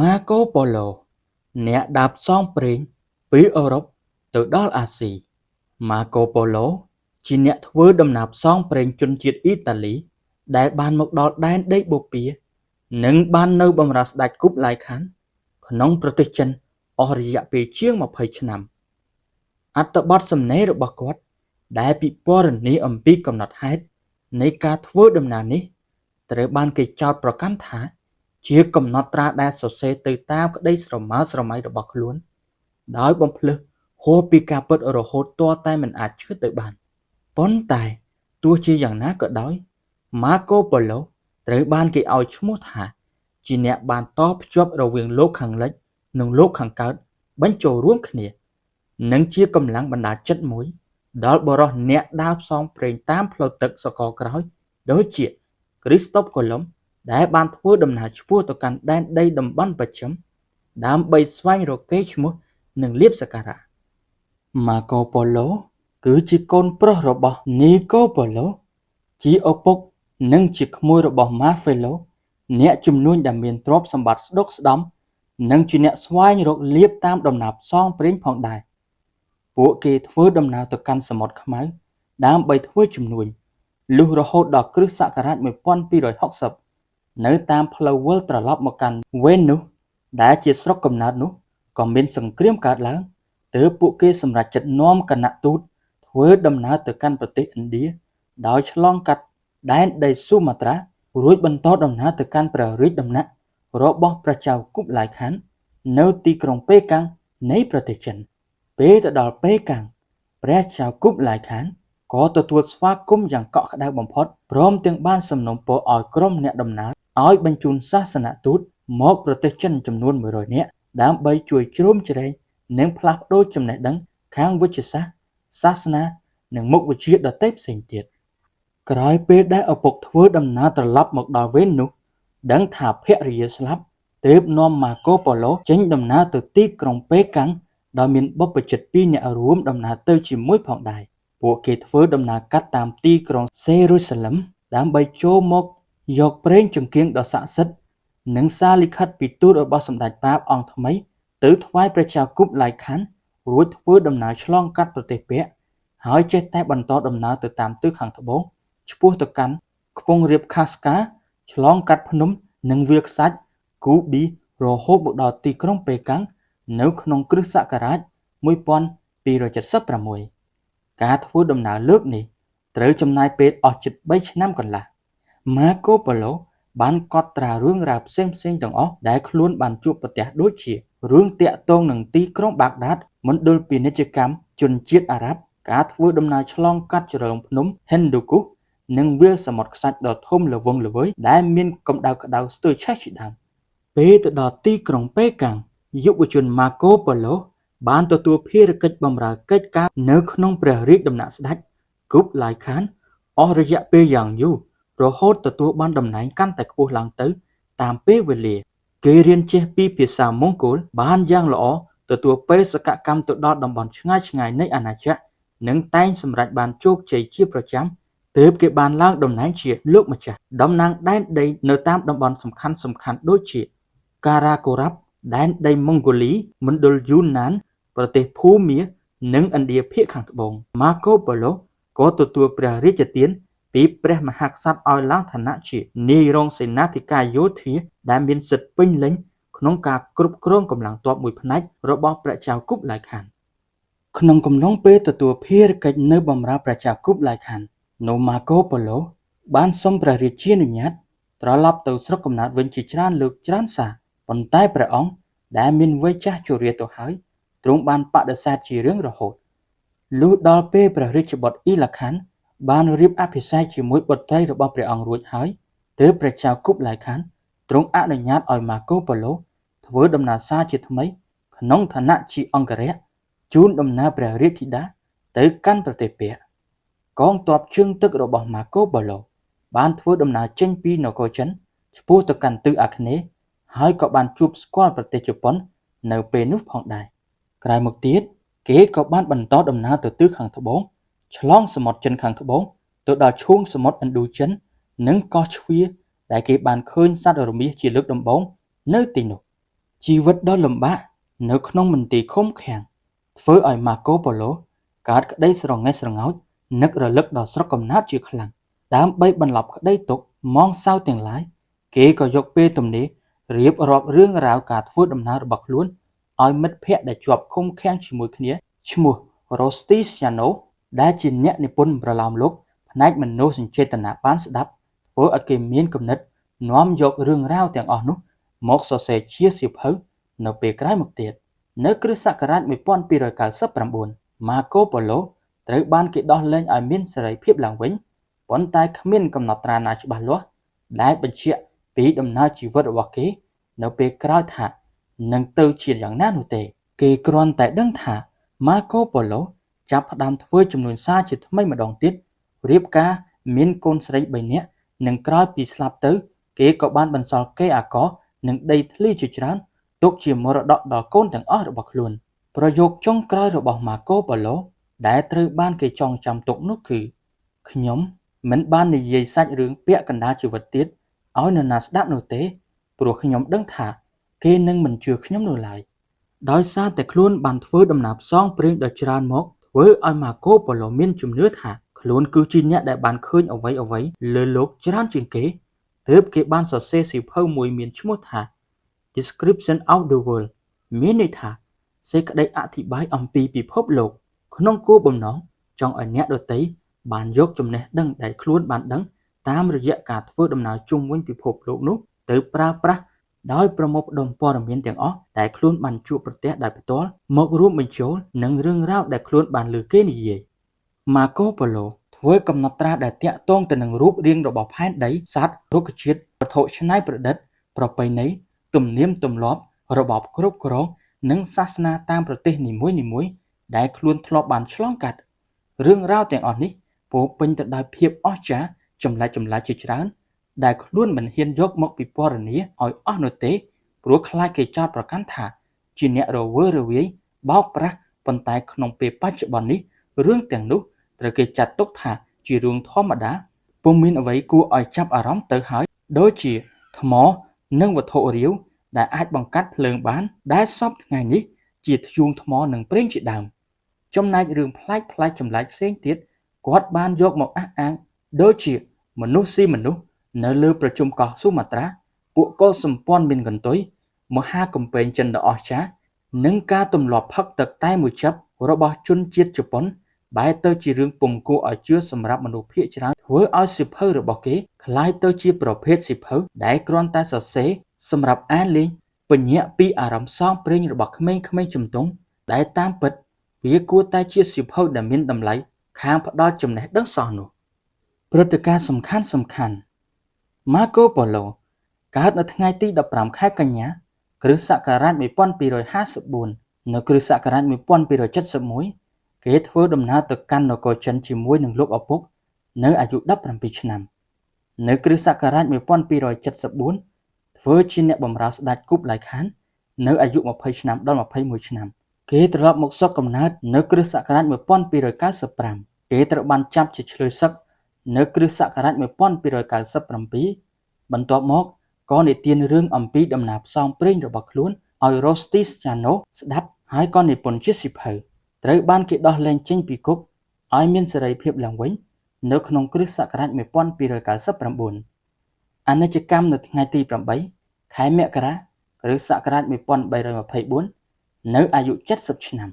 ម៉ាកូ ប៉ូឡូ អ្នកដើរផ្សងព្រេងពីអឺរ៉ុបទៅដល់អាស៊ី ម៉ាកូ ប៉ូឡូ ជាអ្នកធ្វើដំណើរផ្សងព្រេងជនជាតិអ៊ីតាលី ដែលបានមកដល់ដែនដីបូព៌ា និងបាននៅបម្រើស្ដេចគូបឡាយខាន ក្នុងប្រទេសចិនអស់រយៈពេលជាង 20 ឆ្នាំ អត្ថបទសំណេររបស់គាត់ដែលពិពណ៌នាអំពីកំណត់ហេតុនៃការធ្វើដំណើរនេះ ត្រូវបានគេចោទប្រកាន់ថាជាកំណត់ត្រាដែលសរសេរទៅតាមក្តីស្រមើស្រមៃរបស់ខ្លួន ដោយបំផ្លើសហួសពីការពិតរហូតទាល់តែមិនអាចជឿទៅបាន ប៉ុន្តែទោះជាយ៉ាងណាក៏ដោយ ម៉ាកូ ប៉ូឡូ ត្រូវបានគេឲ្យឈ្មោះថាជាអ្នកបានតភ្ជាប់រវាងលោកខាងលិចនិងលោកខាងកើតបញ្ចូលរួមគ្នា និងជាកម្លាំងបណ្ដាចិត្តមួយ ដល់បុរសអ្នកដើរផ្សងព្រេងតាមផ្លូវទឹកសកលក្រោយ ដូចជា គ្រីស្តុប កូឡុំ ដែលបានធ្វើដំណើរឆ្ពោះទៅកាន់ដែនដីតំបន់បស្ចិមដើម្បីស្វែងរកកេរ្តិ៍ឈ្មោះនិងលាភសក្ការៈ ម៉ាកូ ប៉ូឡូ គឺជាកូនប្រុសរបស់ នីកូ ប៉ូឡូ ជាឪពុកនិងជាក្មួយរបស់ ម៉ាហ្វេឡូ អ្នកជំនួញដែលមានទ្រព្យសម្បត្តិស្ដុកស្ដម្ភ និងជាអ្នកស្វែងរកលាភតាមដំណើរផ្សងព្រេងផងដែរ ពួកគេធ្វើដំណើរទៅកាន់សមុទ្រខ្មៅដើម្បីធ្វើជំនួញ លុះរហូតដល់គ្រិស្តសករាជ 1260 នៅតាមផ្លូវវិលត្រឡប់មកកាន់វេនុសដែលជាស្រុកកំណើតនោះក៏មានសង្គ្រាមកើតឡើង ទើបពួកគេសម្រេចចិត្តនាំគណៈទូតធ្វើដំណើរទៅកាន់ប្រទេសឥណ្ឌាដោយឆ្លងកាត់ដែនដីស៊ូមាត្រា រួចបន្តដំណើរទៅកាន់ព្រះរាជដំណាក់របស់ព្រះចៅគូបឡាយខាន នៅទីក្រុងប៉េកាំងនៃប្រទេសចិន ពេលទៅដល់ប៉េកាំង ព្រះចៅគូបឡាយខានក៏ទទួលស្វាគមន៍យ៉ាងកក់ក្ដៅបំផុត ព្រមទាំងបានសំណូមពរឲ្យក្រុមអ្នកដំណើរឲ្យបញ្ជូនសាសនទូតមកប្រទេសចិនចំនួន 100 នាក់ ដើម្បីជួយជ្រោមជ្រែងនិងផ្លាស់ប្ដូរចំណេះដឹងខាងវិទ្យាសាស្ត្រ សាសនា និងមុខវិជ្ជាដទៃផ្សេងទៀត ក្រោយពេលដែលឪពុកធ្វើដំណើរត្រឡប់មកដល់វេននោះ ដឹងថាភរិយាស្លាប់ ទើបនាំម៉ាកូ ប៉ូឡូ ចេញដំណើរទៅទីក្រុងប៉េកាំងដោយមានបព្វជិតពីរនាក់រួមដំណើរទៅជាមួយផងដែរ ពួកគេធ្វើដំណើរកាត់តាមទីក្រុងសេរុយសាឡឹមដើម្បីចូលមកយកប្រេងចង្កៀងដ៏ស័ក្តិសិទ្ធិ និងសារលិខិតពីទូតរបស់សម្ដេចប៉ាបអង្គថ្មីទៅថ្វាយព្រះចៅគូបឡាយខាន រួចធ្វើដំណើរឆ្លងកាត់ប្រទេសពាក់ ហើយចេះតែបន្តដំណើរទៅតាមទិសខាងត្បូងឆ្ពោះទៅកាន់ខ្ពង់រាបខាស្កា ឆ្លងកាត់ភ្នំនិងវាលខ្សាច់គូប៊ីរហូតមកដល់ទីក្រុងប៉េកាំងនៅក្នុងគ្រិស្តសករាជ 1276 ការធ្វើដំណើរលើកនេះត្រូវចំណាយពេលអស់ជិត 3 ឆ្នាំកន្លះ ម៉ាកូ ប៉ូឡូ បានកត់ត្រារឿងរ៉ាវផ្សេងៗទាំងអស់ដែលខ្លួនបានជួបប្រទះដូចជា រឿងទាក់ទងនឹងទីក្រុងបាក្ដាត មណ្ឌលពាណិជ្ជកម្មជនជាតិអារ៉ាប់ ការធ្វើដំណើរឆ្លងកាត់ជ្រលងភ្នំហិណ្ឌូគូស និងវាលសមុទ្រខ្សាច់ដ៏ធំល្វឹងល្វើយដែលមានកម្ដៅក្ដៅស្ទើរឆេះជាដើម ពេលទៅដល់ទីក្រុងប៉េកាំង យុវជនម៉ាកូ ប៉ូឡូ បានទទួលភារកិច្ចបម្រើកិច្ចការនៅក្នុងព្រះរាជដំណាក់ស្ដេច គូបឡាយខាន អស់រយៈពេលយ៉ាងយូរ រហូតទទួលបានតំណែងកាន់តែខ្ពស់ឡើងទៅតាមពេលវេលា គេរៀនចេះពីភាសាម៉ុងហ្គោលបានយ៉ាងល្អ ទទួលបេសកកម្មទៅដល់តំបន់ឆ្ងាយៗនៃអាណាចក្រ និងតែងសម្រេចបានជោគជ័យជាប្រចាំ ទើបគេបានឡើងតំណែងជាលោកម្ចាស់តំណាងដែនដីនៅតាមតំបន់សំខាន់ៗដូចជា ការ៉ាកូរ៉ាប់ ដែនដីម៉ុងហ្គោលី មណ្ឌលយូណាន ប្រទេសភូមា និងឥណ្ឌាភាគខាងត្បូង ម៉ាកូ ប៉ូឡូ ក៏ទទួលព្រះរាជទានពីព្រះមហាក្សត្រឲ្យឡើងឋានៈជានាយរងសេនាធិការយោធាដែលមានសិទ្ធិពេញលេញក្នុងការគ្រប់គ្រងកម្លាំងទ័ពមួយផ្នែករបស់ព្រះចៅគូបឡាយខាន ក្នុងកំឡុងពេលទទួលភារកិច្ចនៅបម្រើព្រះចៅគូបឡាយខាន នោះម៉ាកូ ប៉ូឡូ បានសុំព្រះរាជានុញ្ញាតត្រឡប់ទៅស្រុកកំណើតវិញជាច្រើនលើកច្រើនសារ ប៉ុន្តែព្រះអង្គដែលមានវ័យចាស់ជរាទៅហើយ ទ្រង់បានបដិសេធជារៀងរហូត លុះដល់ពេលព្រះរាជបុត្រអ៊ីឡាខានបានរៀបអភិសេកជាមួយបុត្រីរបស់ព្រះអង្គរួចហើយ ទើបព្រះចៅគូបឡាយខានទ្រង់អនុញ្ញាតឲ្យម៉ាកូ ប៉ូឡូ ធ្វើដំណើរសារជាថ្មីក្នុងឋានៈជាអង្គរក្សជូនដំណើរព្រះរាជធីតាទៅកាន់ប្រទេសពាក់ កងទ័ពជើងទឹករបស់ម៉ាកូ ប៉ូឡូ បានធ្វើដំណើរចេញពីនគរចិនឆ្ពោះទៅកាន់ទិសអាគ្នេយ៍ ហើយក៏បានជួបស្គាល់ប្រទេសជប៉ុននៅពេលនោះផងដែរ ក្រោយមកទៀត គេក៏បានបន្តដំណើរទៅទិសខាងត្បូង ឆ្លងសមុទ្រចិនខាងត្បូងទៅដល់ឈូងសមុទ្រឥណ្ឌូចិន និងកោះជ្វាដែលគេបានឃើញសត្វរមាសជាលើកដំបូងនៅទីនោះ។ ជីវិតដ៏លំបាកនៅក្នុងមន្ទីរឃុំឃាំងធ្វើឲ្យម៉ាកូ ប៉ូឡូ កើតក្តីស្រងេះស្រងោចនឹករលឹកដល់ស្រុកកំណើតជាខ្លាំង ដើម្បីបន្លប់ក្តីទុក្ខហ្មងសៅទាំងឡាយ គេក៏យកពេលទំនេររៀបរាប់រឿងរ៉ាវការធ្វើដំណើររបស់ខ្លួនឲ្យមិត្តភក្តិដែលជាប់ឃុំឃាំងជាមួយគ្នាឈ្មោះ រ៉ូស្ទីស្យ៉ាណូ ដែលជាអ្នកនិពន្ធប្រលោមលោកផ្នែកមនោសញ្ចេតនាបានស្ដាប់ធ្វើឲ្យគេមានគំនិតនាំយករឿងរ៉ាវទាំងអស់នោះមកសរសេរជាសៀវភៅនៅពេលក្រោយមកទៀត នៅគ្រិស្តសករាជ1299 ម៉ាកូ ប៉ូឡូ ត្រូវបានគេដោះលែងឲ្យមានសេរីភាពឡើងវិញ ប៉ុន្តែគ្មានកំណត់ត្រាណាច្បាស់លាស់ដែលបញ្ជាក់ពីដំណើរជីវិតរបស់គេនៅពេលក្រោយថានឹងទៅជាយ៉ាងណានោះទេ គេគ្រាន់តែដឹងថា ម៉ាកូ ប៉ូឡូ ចាប់ផ្ដើមធ្វើជំនួញសារជាថ្មីម្ដងទៀត រៀបការមានកូនស្រីបីនាក់ និងក្រោយពីស្លាប់ទៅ គេក៏បានបន្សល់កេរអាករនិងដីធ្លីជាច្រើនទុកជាមរតកដល់កូនទាំងអស់របស់ខ្លួន ប្រយោគចុងក្រោយរបស់ម៉ាកូ ប៉ូឡូ ដែលត្រូវបានគេចងចាំទុកនោះគឺ ខ្ញុំមិនបាននិយាយសាច់រឿងពាក់កណ្ដាលជីវិតទៀតឲ្យនរណាស្ដាប់នោះទេ ព្រោះខ្ញុំដឹងថាគេនឹងមិនជឿខ្ញុំនោះឡើយ ដោយសារតែខ្លួនបានធ្វើដំណើរផ្សងព្រេងដ៏ច្រើនមកធ្វើឲ្យម៉ាកូ ប៉ូឡូ មានជំនឿថាខ្លួនគឺជាអ្នកដែលបានឃើញអ្វីៗលើលោកច្រើនជាងគេ ទើបគេបានសរសេរសៀវភៅមួយមានឈ្មោះថា Description of the World មានន័យថាសេចក្តីអធិប្បាយអំពីពិភពលោក ក្នុងគោលបំណងចង់ឲ្យអ្នកដទៃបានយកចំណេះដឹងដែលខ្លួនបានដឹងតាមរយៈការធ្វើដំណើរជុំវិញពិភពលោកនោះទៅប្រើប្រាស់ដោយប្រមូលផ្ដុំព័ត៌មានទាំងអស់ដែលខ្លួនបានជួបប្រទះដោយផ្ទាល់មករួមបញ្ចូលនឹងរឿងរ៉ាវដែលខ្លួនបានឮគេនិយាយ ម៉ាកូ ប៉ូឡូ ធ្វើកំណត់ត្រាដែលទាក់ទងទៅនឹងរូបរាងរបស់ផែនដី សត្វ រុក្ខជាតិ វត្ថុច្នៃប្រឌិត ប្រពៃណី ទំនៀមទម្លាប់ របបគ្រប់គ្រង និងសាសនាតាមប្រទេសនីមួយៗដែលខ្លួនធ្លាប់បានឆ្លងកាត់ រឿងរ៉ាវទាំងអស់នេះពោរពេញទៅដោយភាពអស្ចារ្យចម្លែកៗជាច្រើន ដែលខ្លួនមិនហ៊ានយកមកពិពណ៌នាឲ្យអស់នោះទេ ព្រោះខ្លាចគេចោទប្រកាន់ថាជាអ្នករវើរវាយបោកប្រាស់ប៉ុន្តែក្នុងពេលបច្ចុប្បន្ននេះរឿងទាំងនោះត្រូវគេចាត់ទុកថាជារឿងធម្មតាពុំមានអ្វីគួរឲ្យចាប់អារម្មណ៍ទៅហើយដូចជាថ្មនិងវត្ថុរាវដែលអាចបង្កាត់ភ្លើងបានដែលសព្វថ្ងៃនេះជាធ្យូងថ្មនិងប្រេងជាដើមចំណែករឿងប្លែកៗចម្លែកផ្សេងទៀតគាត់បានយកមកអះអាងដូចជាមនុស្សស៊ីមនុស្សនៅលើប្រជុំកោះស៊ូមាត្រាពួកកុលសម្ព័ន្ធមានកន្ទុយមហាកំពែងចិនដ៏អស្ចារ្យនិងការទម្លាប់ផឹកទឹកតែមួយចិបរបស់ជនជាតិជប៉ុនបែរទៅជារឿងពុំគួរឲ្យជឿសម្រាប់មនុស្សភាគច្រើនធ្វើឲ្យសៀវភៅរបស់គេក្លាយទៅជាប្រភេទសៀវភៅដែលគ្រាន់តែសរសេរសម្រាប់អានលេងពញាក់ពីអារម្មណ៍ផ្សងព្រេងរបស់ក្មេងៗជំទង់ដែលតាមពិតវាគួរតែជាសៀវភៅដែលមានតម្លៃខាងផ្ដល់ចំណេះដឹងសោះនោះព្រឹត្តិការណ៍សំខាន់ៗម៉ាកូ ប៉ូឡូ កើតនៅថ្ងៃទី15ខែកញ្ញា គ្រិស្តសករាជ1254នៅគ្រិស្តសករាជ1271គេធ្វើដំណើរទៅកាន់នគរចិនជាមួយនឹងលោកឪពុកនៅអាយុ17ឆ្នាំនៅគ្រិស្តសករាជ1274ធ្វើជាអ្នកបម្រើស្ដេចគូបឡៃខាននៅអាយុ20ឆ្នាំដល់21ឆ្នាំគេត្រឡប់មកស្រុកកំណើតនៅគ្រិស្តសករាជ1295គេត្រូវបានចាប់ជាឈ្លើយសឹកនៅគ្រិស្តសករាជ1297បន្ទាប់មកក៏និទានរឿងអំពីដំណើរផ្សងព្រេងរបស់ខ្លួនឲ្យរ៉ូស្ទីស្យ៉ាណូស្ដាប់ហើយក៏និពន្ធជាសៀវភៅត្រូវបានគេដោះលែងចេញពីគុកឲ្យមានសេរីភាពឡើងវិញនៅក្នុងគ្រិស្តសករាជ1299អាណិច្ចកម្មនៅថ្ងៃទី8ខែមករាគ្រិស្តសករាជ1324នៅអាយុ70ឆ្នាំ